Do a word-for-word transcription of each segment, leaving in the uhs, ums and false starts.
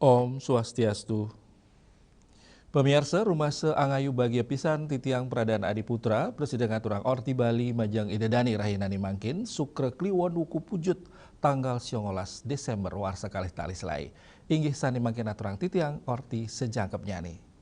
Om Swastiastu. Pamiarsa, rumasa angayu bagia pisan titiang Pradana Adi Putra, prasida ngaturang orti Bali majeng Ida Dani rahinane mangkin, Sukra Kliwon wuku Pujut, tanggal siongolas Desember warsa kalih tali selae. Inggih sane mangkin aturang titiang orti sajangkepnyane.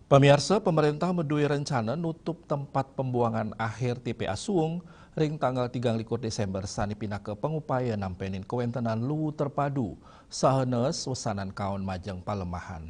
Pamiarsa, pemerintah madue rencana nutup tempat pembuangan akhir T P A Suwung ring tanggal tigang likur Desember sane pinaka pangupaya nampenin kawentenan luwu terpadu saha nees wesanan kaon majeng palemahan.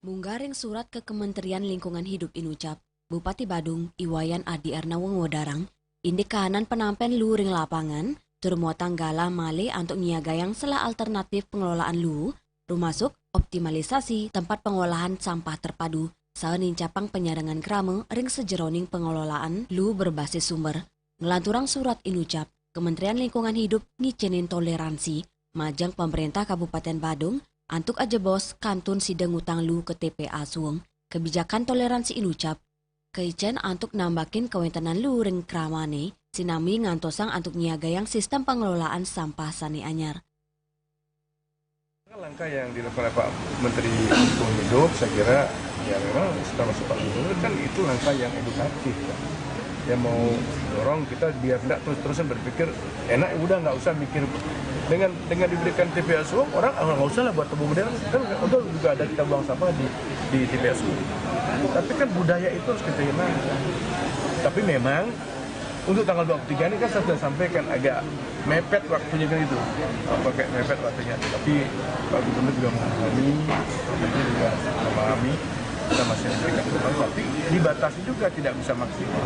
Munggah ring surat ka Kementerian Lingkungan Hidup Inucap, Bupati Badung, I Wayan Adi Ernawa ngwedarang, indik kahanan panampen luwu ring lapangan, tur muatang galah malih antuk nyiagayang selah alternatif pengelolaan luwu, rumasuk optimalisasi tempat pengolahan sampah terpadu, saha nincapang panyarengan krama ring sajeroning pengelolaan luwu berbasis sumber. Nglanturang surat Inucap, Kementerian Lingkungan Hidup ngicenin toleransi majeng Pemerintah Kabupaten Badung antuk ajebos kantun sida ngutang luwu ka T P A Suwung. Kebijakan toleransi Inucap kaicen antuk nambakin kawentenan luwu ring kramane, sinambi ngantosang antuk nyiagayang sistem pengelolaan sampah sane anyar. Langkah yang dilakukan oleh Pak Menteri Lingkungan Hidup, saya kira, ya, memang termasuk Pak Gubernur, kan itu langkah yang edukatif, kan. Ya, mau dorong kita biar nggak terus-terusan berpikir, enak, udah, nggak usah mikir. Dengan dengan diberikan T P A Suwung, orang, "Ah, nggak usah lah buat tebel modern, kan udah juga ada kita buang sampah di di T P A Suwung." Tapi kan budaya itu harus kita hilangkan. Tapi memang untuk tanggal dua puluh tiga ini kan saya sudah sampaikan, agak mepet waktunya, kan itu. Apa, kayak mepet waktunya. Tapi Pak Gubernur juga memahami, Pak Menteri juga memahami, kita masih memberikan kesempatan, tapi dibatasi juga, tidak bisa maksimal.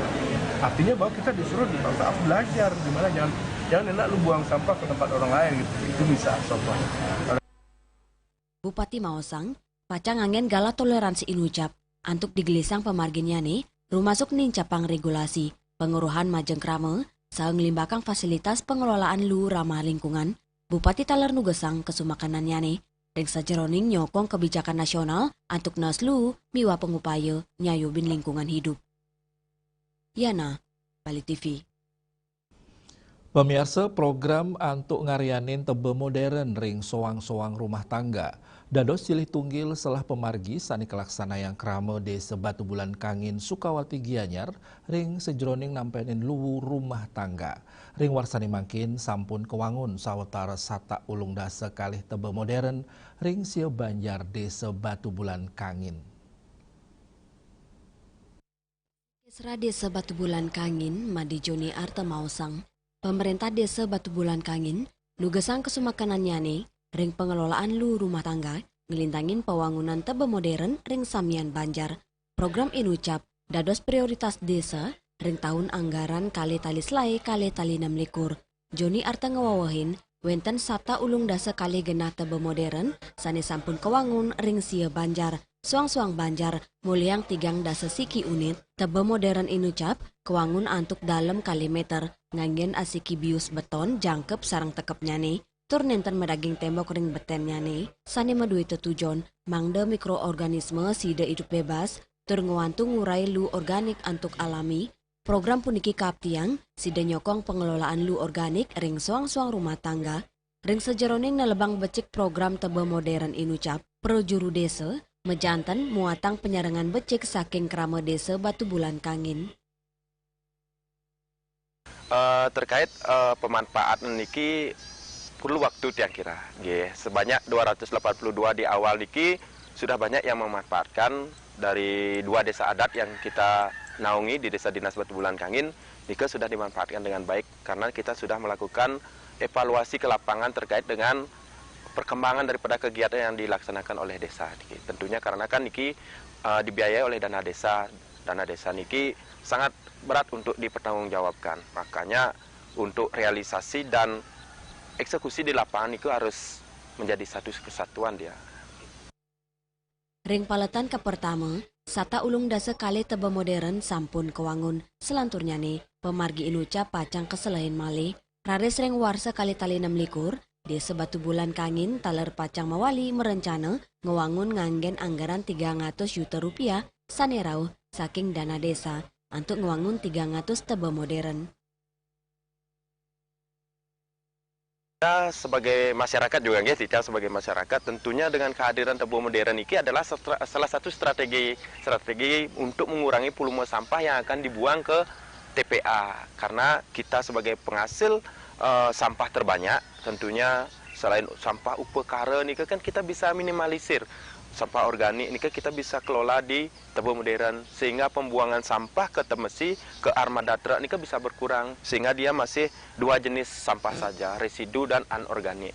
Artinya bahwa kita disuruh dipaksa belajar gimana, jangan jangan enak lu buang sampah ke tempat orang lain gitu. Itu bisa contohnya. Bupati maosang, pacang nganggen galah toleransi Inucap antuk digelisang pamarginnyane, rumasuk nincapang regulasi, panguruhan majeng krama, saha nglimbakang fasilitas pengelolaan luwu ramah lingkungan. Bupati taler nugesang kasumakanannyane ring sajeroning nyokong kebijakan nasional antuk nees luwu miwah pangupaya nyayubin lingkungan hidup. Yana, Bali T V. Pamiarsa, program antuk ngaryanin teba modern ring soang-soang rumah tangga dados silih tunggil selah pamargi sane kalaksanayang krama Desa Batubulan Kangin, Sukawati Gianyar, ring sajeroning nampenin luwu rumah tangga. Ring warsane mangkin sampun kawangun sawatara satak ulung dasa kalih teba modern ring sia banjar Desa Batubulan Kangin. Kesra Desa Batubulan Kangin, Made Joni Arta maosang, Pemerintah Desa Batubulan Kangin nugesang kasumakanannyane ring pangelolaan luwu rumah tangga, nglintangin pawangunan teba modern ring samian banjar. Program Inucap dados prioritas desa ring taun anggaran kalih tali selae kalih tali nem likur. Joni Arta ngawewehin, wenten satak ulung dasa kalih genah teba modern sane sampun kawangun ring sia banjar. Soang-soang banjar molihang tigang dasa siki unit. Teba modern Inucap kawangun antuk dalem kalih meter, nganggen asiki bius beton jangkep sareng tekepnyane, tur nenten madaging tembok ring betennyane, sane madue tetujon mangda mikroorganisme sida idup bebas tur ngwantu ngurai luwu organik antuk alami. Program puniki kaaptiang sida nyokong pangelolaan luwu organik ring soang-soang rumah tangga. Ring sajeroning nelebang becik program teba modern Inucap, prajuru desa majanten muatang panyarengan becik saking krama Desa Batubulan Kangin. Eh, terkait, eh, pemanfaatan niki perlu waktu tiang kira, nggih. Sebanyak dua ratus delapan puluh dua di awal niki sudah banyak yang memanfaatkan dari dua desa adat yang kita naungi di Desa Dinas Batubulan Kangin, nika sudah dimanfaatkan dengan baik karena kita sudah melakukan evaluasi ke lapangan terkait dengan perkembangan daripada kegiatan yang dilaksanakan oleh desa niki. Tentunya karena kan niki, eh, dibiayai oleh dana desa. Dana desa niki sangat berat untuk dipertanggungjawabkan. Makanya untuk realisasi dan eksekusi di lapangan itu harus menjadi satu kesatuan dia. Ring paletan kapertama, satak ulung dasa kalih teba modern sampun kawangun. Salanturnyane, pamargi Inucap pacang kaselehin malih. Raris ring warsa kalih tali nem likur, Désa Batubulan Kangin taler pacang mawali merencana ngwangun nganggén anggaran tigang atus juta rupiah sané rauh saking dana désa antuk ngwangun tigang atus teba modern. Kita sebagai masyarakat juga nggih, kita sebagai masyarakat tentunya dengan kehadiran teba modern niki adalah stra-, salah satu strategi, strategi untuk mengurangi volume sampah yang akan dibuang ke T P A. Karena kita sebagai penghasil, eh, sampah terbanyak, tentunya selain sampah upakara nika kan kita bisa minimalisir. Sampah organik nika kita bisa kelola di teba modern, sehingga pembuangan sampah ke temesi, ke armada truk nika bisa berkurang, sehingga dia masih dua jenis sampah saja, residu dan anorganik.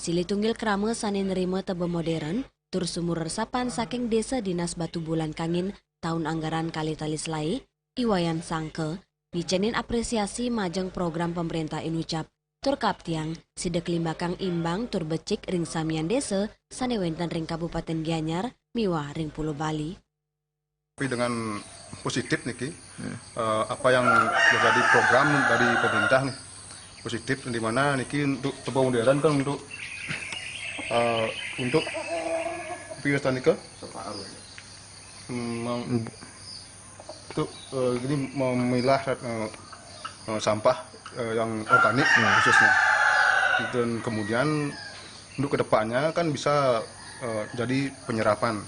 Silih tunggil krama sané nerima teba modern tur sumur resapan saking Désa Dinas Batubulan Kangin taun anggaran kalih tali selaé, I Wayan Sangka ngicénin apresiasi majeng program pemerintah Inucap tur kaaptiang sida kalimbakang imbang tur becik ring samian désa sané wénten ring Kabupatén Gianyar miwah ring Pulo Bali. Tapi dengan positif niki, eh, apa yang menjadi program dari pemerintah nih, positif, di mana niki untuk teba modern kan untuk, eh, untuk pius tani ke? Hmm, mem-, untuk, eh, gini, memilah, eh, eh, sampah, eh, yang organik khususnya. Dan kemudian untuk kedepannya kan bisa, eh, jadi penyerapan.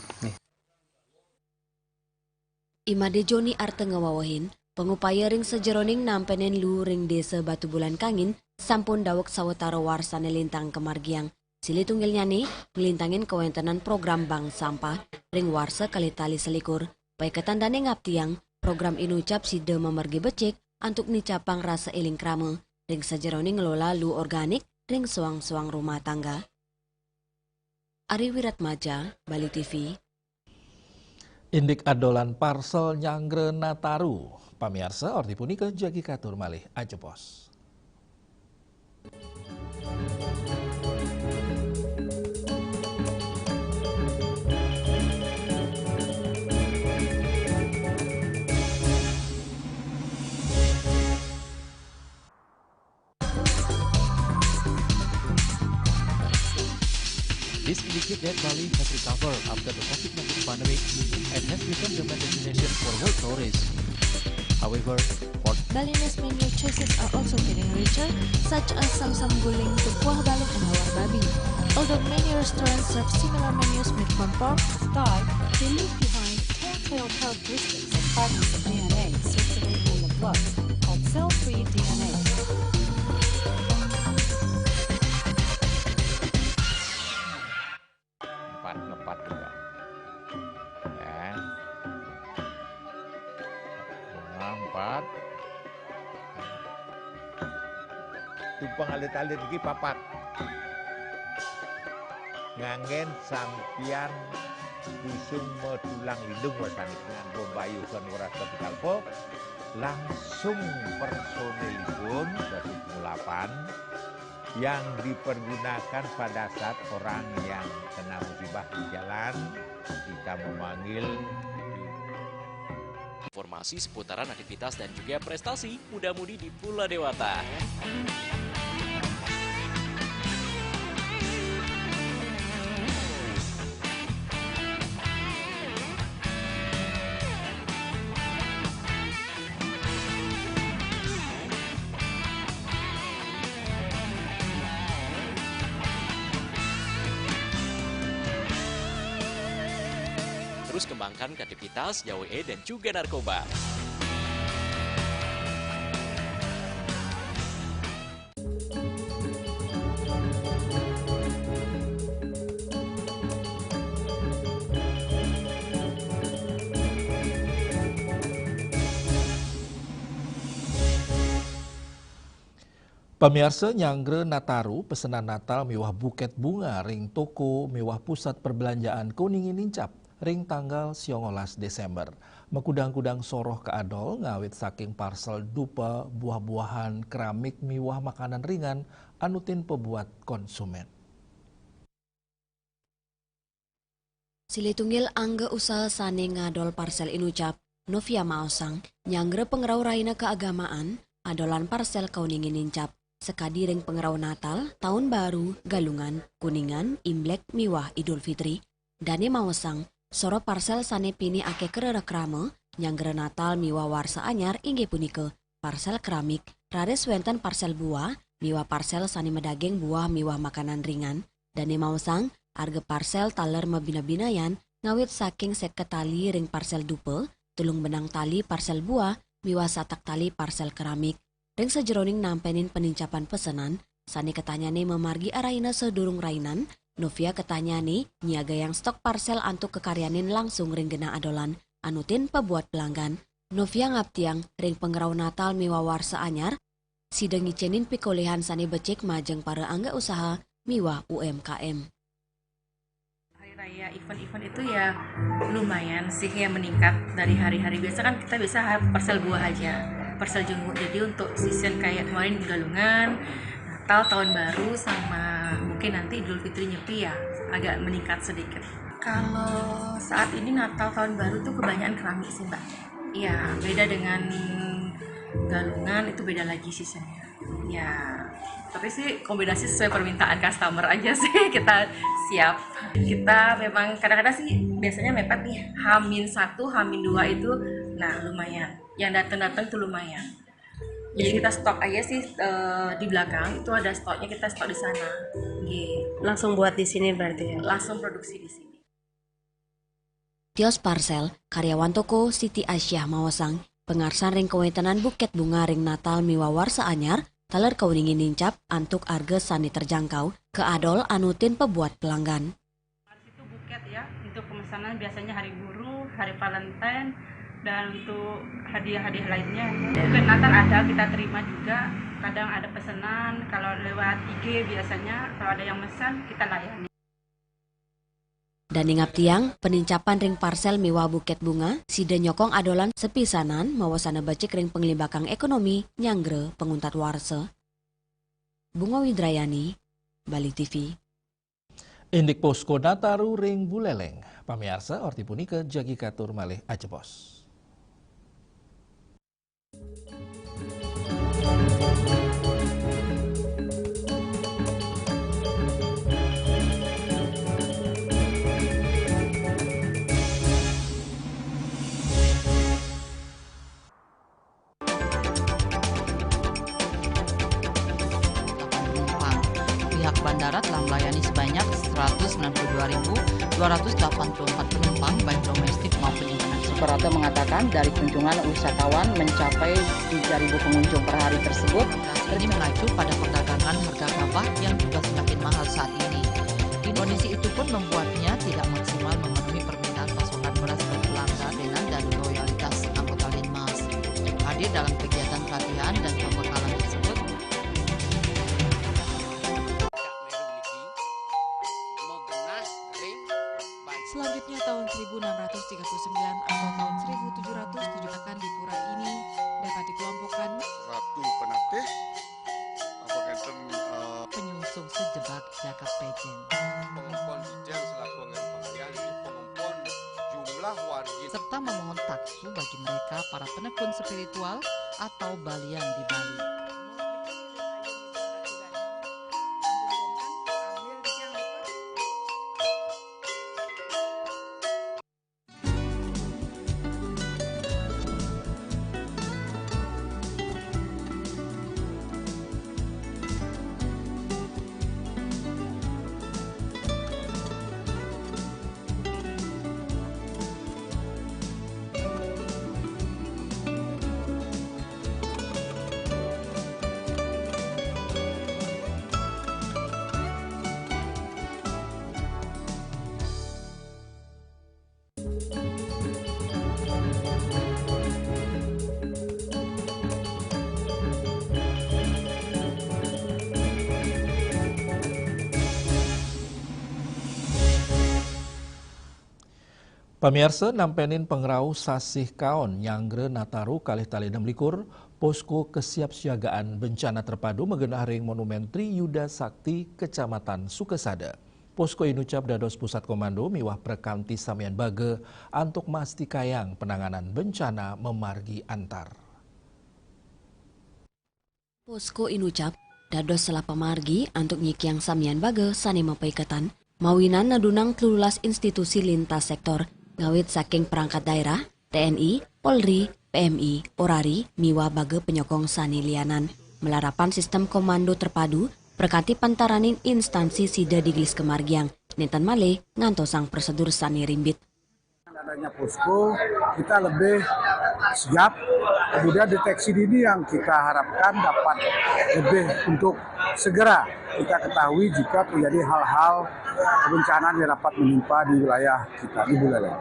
I Madé Joni Arta ngawewehin, pangupaya ring sajeroning nampénin luu ring Désa Batubulan Kangin sampun daweg sawatara warsané lintang kamargiang. Silih tunggilnyané, nglintangin kawéntenan program bank sampah ring warsa kalih tali selikur. Paiketan dané ngaptiang, program Inucap sida mamargi becik antuk nicapang rasa éling krama ring sajeroning ngelola luu organik ring soang-soang rumah tangga. Ari Wiratmaja, Bali T V. Indik adolan parsel nyanggra Nataru. Pamiarsa, orti punika jagi katur malih ajebos. This indicates that Bali has recovered after the COVID nineteen pandemic and has become the main destination for world tourists. However, for Balinese menu choices are also getting richer, such as samsam guling, kuah balung, and lawar babi. Although many restaurants serve similar menus made from pork, Sky, they leave behind telltale characteristics of fragments of D N A circulating in the blood called cell-free D N A. Empat, ngepat juga. Ya. Bunga empat. Tumpeng alit-alit iki papat. Nganggén sampiyan busung metulang lindung wasané nganggo mbayuh lan weras kapikalpa, langsung personilipun dadi pengulapan yang dipergunakan pada saat orang yang kena musibah di jalan, kita memanggil. Informasi seputaran aktivitas dan juga prestasi muda-mudi di Pulau Dewata. Terus kembangkan kreativitas, jauhi dan juga narkoba. Pamiarsa, nyanggra Nataru, pesenan Natal miwah bukét bunga ring toko miwah pusat perbelanjaan Koningin Nincap ring tanggal siangolas Désémber. Makudang-kudang soroh kaadol ngawit saking parsel dupa buah-buahan, keramik miwah makanan ringan anu tinpa buat konsumen. Silih tunggil angga usaha sané ngadol parsel Inucap, Novia maosang, nyanggra pangrauh rahina kaagamaan, adolan parsel Koningin Nincap. sakadi ring pangrauh Natal, Taun Baru, Galungan, Kuningan, Imlek miwah Idul Fitri. Dane maosang, soroh parsel sane pinih akeh karerekrama, nyanggra Natal miwah Warsa Anyar inggih punika parsel keramik, raris wenten parsel buah miwah parsel sane madaging buah miwah makanan ringan. Dane maosang, arga parsel taler mabina-binayan ngawit saking seket tali ring parsel dupa, telung benang tali parsel buah miwah satak tali parsel keramik. Ring sajeroning nampenin penincapan pesenan, sane katanyane mamargi arahina sadurung rainan, Novia katanyane nyiagayang stok parsel antuk kakaryanin langsung ring genah adolan anutin pabuat pelanggan. Novia ngaptiang ring pangrauh Natal miwah Warsa Anyar, sida ngicenin pikolihan sane becik majeng para angga usaha miwah U M K M. Hari raya event-event itu ya lumayan sih ya meningkat dari hari-hari biasa, kan kita biasa ha- parsel buah aja, parsel jenguk. Jadi untuk season kayak kemarin di Galungan, Natal, Tahun Baru, sama mungkin nanti Idul Fitri Nyepi ya agak meningkat sedikit. Kalau saat ini Natal, Tahun Baru tuh kebanyakan keramik sih, Mbak. Ya, beda dengan Galungan, itu beda lagi seasonnya. Ya, tapi sih kombinasi sesuai permintaan customer aja sih, kita siap. Kita memang kadang-kadang sih biasanya mepet nih, Hamin satu, Hamin dua itu, nah, lumayan. Yang datang-datang tuh lumayan. Jadi kita stok aja sih, eh, di belakang itu ada stoknya, kita stok di sana. Nggih. Langsung buat di sini berarti ya? Langsung produksi di sini. Tios parsel, karyawan toko Siti Aisyah maosang, pangarsan ring kawentenan buket bunga ring Natal miwah Warsa Anyar, taler kauningin nincap antuk arga sane terjangkau, kaadol anutin pabuat pelanggan. Itu buket ya, untuk pemesanan biasanya hari guru, hari Valentine, dan untuk hadiah-hadiah lainnya. Buket Natal ada kita terima juga, kadang ada pesanan, kalau lewat I G biasanya, kalau ada yang mesan, kita layani. Dane ngaptiang, penincapan ring parsel miwah buket bunga, sida nyokong adolan sapisanan, mawasana becik ring panglimbakang ekonomi, nyanggra panguntat warsa. Bunga Widrayani, Bali T V. Indik Posko Nataru ring Buleleng. Pamiarsa, orti punika jagi katur malih ajebos. Pihak bandara telah melayani sebanyak seratus sembilan puluh dua ribu dua ratus delapan puluh empat penumpang, baik domestik maupun internasional. Suprapto mengatakan, dari kunjungan wisatawan mencapai tiga ribu pengunjung per hari tersebut. Ini mengacu pada perdagangan harga gabah yang juga semakin mahal saat ini. Kondisi itu pun membuatnya tidak maksimal memenuhi permintaan pasokan beras bagi pelanggan dan loyalitas anggota Linmas. Hadir dalam kegiatan pelatihan dan pembekalan tersebut. Selanjutnya, tahun seribu enam ratus tiga puluh sembilan atau tahun seribu tujuh ratus tujuh akan di pura ini dapat dikelompokkan Ratu Penatih, apa kenten, eh, penyungsung sejebak jagat Pejen. Pengempon Ijen selaku anggaran pengalian di pengempon jumlah wargi serta memohon taksu bagi mereka para penekun spiritual atau balian di Bali. Pamiarsa, nampenin pangrauh sasih kaon nyanggra Nataru kalih tali enam likur, Posko Kesiapsiagaan Bencana Terpadu magenah ring Monumen Tri Yuda Sakti, Kecamatan Sukasada. Posko Inucap dados pusat komando miwah prakanti samian baga antuk mastikayang penanganan bencana mamargi antar. Posko Inucap dados salah pamargi antuk nyikiang samian baga sane mapaiketan, mawinan nedunang telulas institusi lintas sektor, ngawit saking perangkat daerah, T N I, Polri, P M I, Orari, miwah baga penyokong sane lianan, malarapan sistem komando terpadu, prakanti pantaraning instansi sida digelis kamargiang, nenten malih ngantosang prosedur sane rimbit. Adanya posko, kita lebih siap. Kemudian deteksi dini yang kita harapkan dapat lebih untuk segera kita ketahui jika terjadi hal-hal kebencanaan yang dapat menimpa di wilayah kita di Buleleng.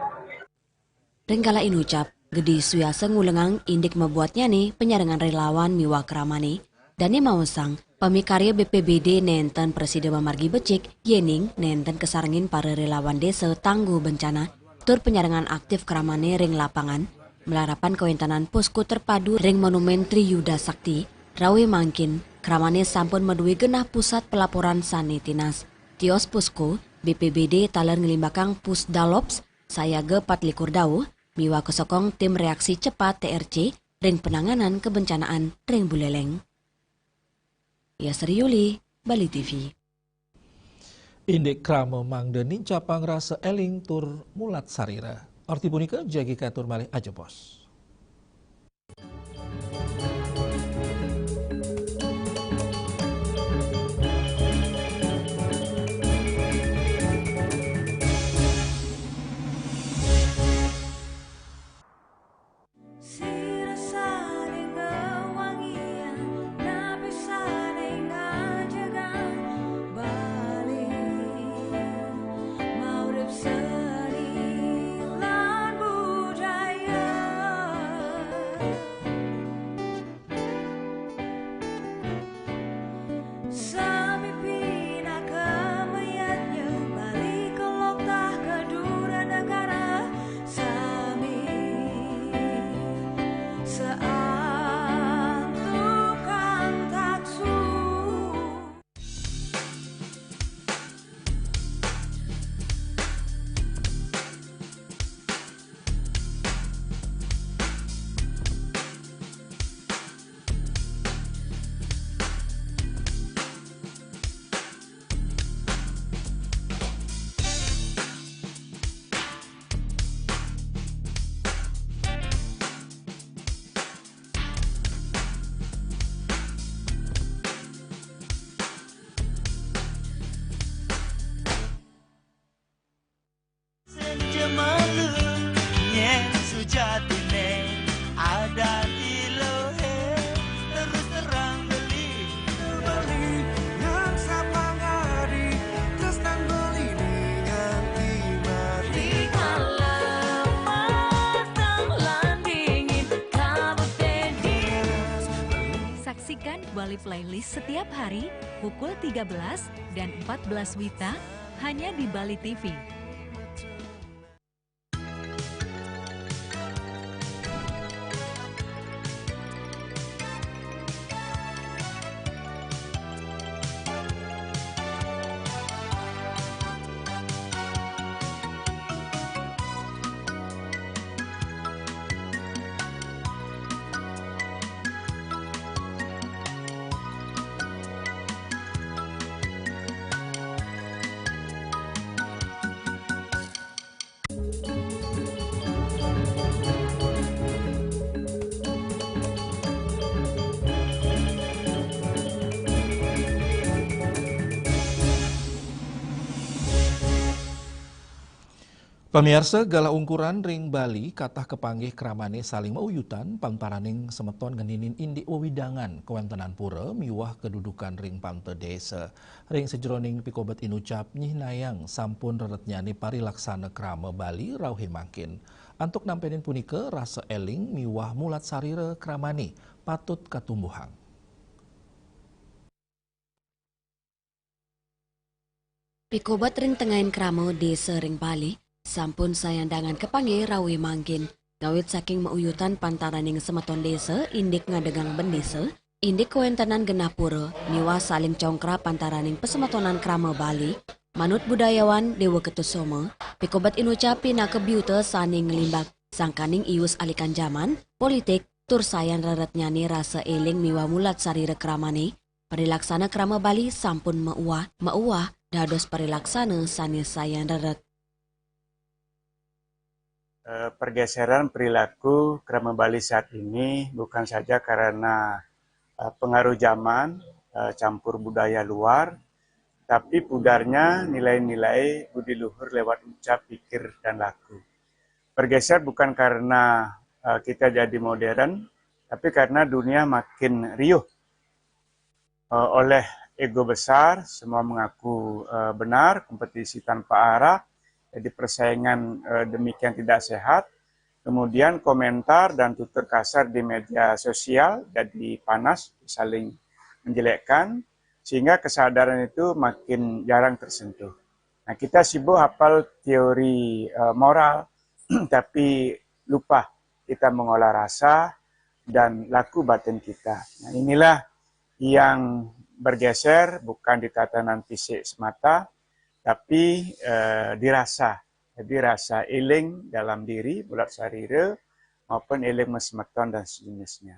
Ring kala inucap, Gede Suyasa ngulengang indik mabuatnyane penyarengan relawan miwah kramane, dane maosang, pamikarya B P B D nenten prasida mamargi becik, yening nenten kasarengin para relawan desa tangguh bencana, tur penyarengan aktif kramane ring lapangan, malarapan kawentenan posko terpadu ring Monumen Tri Yuda Sakti, rauh mangkin, kramane sampun madue genah pusat pelaporan sane tinas. Tios posko, B P B D taler nglimbakang Pusdalops, sayaga patlikur dauh, miwah kasokong tim reaksi cepat T R C ring penanganan kebencanaan ring Buleleng. Yasri Yuli, Bali T V. Indik krama mangda nincapang rasa eling tur mulat sarira. Orti punika jagi katur malih ajebos. Sira saling ngewangian, napi saling ngajegang, Bali maurip seni lan budaya. Sami pinaka mayadnya, Bali kelok tah ka dura negara, sami saantukan taksu. Senja malu, nyen sujatine, adan ilohe, terus terang beli, beli yang sapangadi, tresnan beli nganti mati. Rikala matang lan dingin, kabute di. Saksikan Bali Playlist setiap hari pukul tiga belas dan empat belas wita hanya di Bali T V. Pamiarsa, galah ungkuran ring Bali katah kapanggih kramane saling mauyutan pantaraning semeton ngeninin indik wewidangan kawentenan pura miwah kadudukan ring panta desa. Ring sajeroning pikobet inucap nyihnayang sampun reretnyane parilaksana krama Bali rauhe mangkin. Antuk nampenin punika rasa eling miwah mulat sarira kramane patut katumbuhang. Pikobet ring tengahing krama desa ring Bali, sampun sayan dangan kapanggih rauhe mangkin, ngawit saking mauyutan pantaraning semeton desa indik ngadegang bendesa, indik kawentenan genah pura, miwah saling congkrah pantaraning pasemetonan krama Bali, manut budayawan Dewa Ketusoma, pikobet inucap pinaka biuta sane nglimbak sangkaning ius alikan jaman, politik, tur sayan reretnyane rasa eling miwah mulat sarira kramane, Parilaksana krama Bali sampun mauwah, mauwah dados parilaksana sane sayan reret. Eh, pergeseran perilaku krama Bali saat ini bukan saja karena eh, pengaruh zaman, eh, campur budaya luar, tapi pudarnya nilai-nilai budi luhur lewat ucap, pikir, dan laku. Bergeser bukan karena eh, kita jadi modern, tapi karena dunia makin riuh eh, oleh ego besar, semua mengaku eh, benar, kompetisi tanpa arah, jadi persaingan eh, demikian tidak sehat. Kemudian komentar dan tutur kasar di media sosial jadi panas, saling menjelekkan, sehingga kesadaran itu makin jarang tersentuh. Nah, kita sibuk hafal teori eh, moral, tapi lupa kita mengolah rasa dan laku batin kita. Nah, inilah yang bergeser bukan di tatanan fisik semata, tapi eh, di rasa. Jadi rasa eling dalam diri, bulat sarira, maupun eling masemeton dan sejenisnya.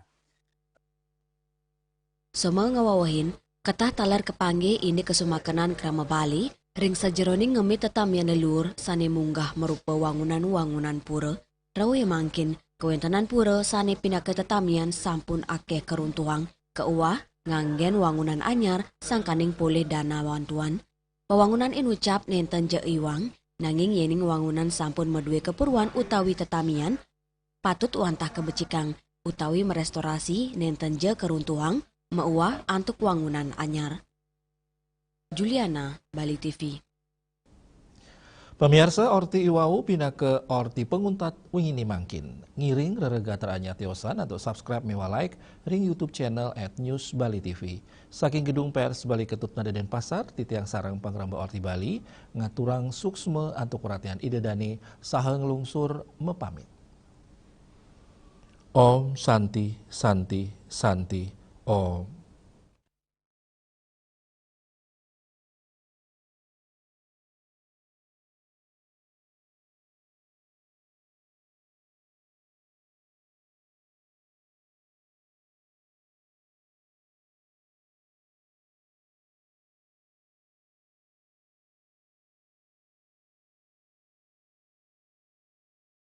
Soma ngawawehin, ketah taler kapanggih indik kasumakenan krama Bali ring sajeroning ngemit tetamian leluhur sane munggah marupa wangunan-wangunan pura. Rauh mangkin, kawentenan pura sane pinaka tetamian sampun akeh karuntuhang, kauwah nganggen wangunan anyar sangkaning polih danawantuan. Pawangunan inucap nenten ja iwang, nanging yening wangunan sampun madue kapuruan utawi tetamian, patut wantah kabecikang utawi merestorasi nenten ja karuntuhang, mauwah antuk wangunan anyar. Juliana, Bali T V. Pamiarsa, orti iwau pinaka orti panguntat wingine mangkin. Ngiring reregatar anyar tiosan antuk subscribe miwah like ring YouTube channel at News Bali T V. Saking Gedung Pers Bali Ketut Nada Denpasar, titiang sareng pangrembak Orti Bali ngaturang suksma antuk perhatian Ida Dane saha nglungsur mapamit. Om Santi, Santi, Santi, Om.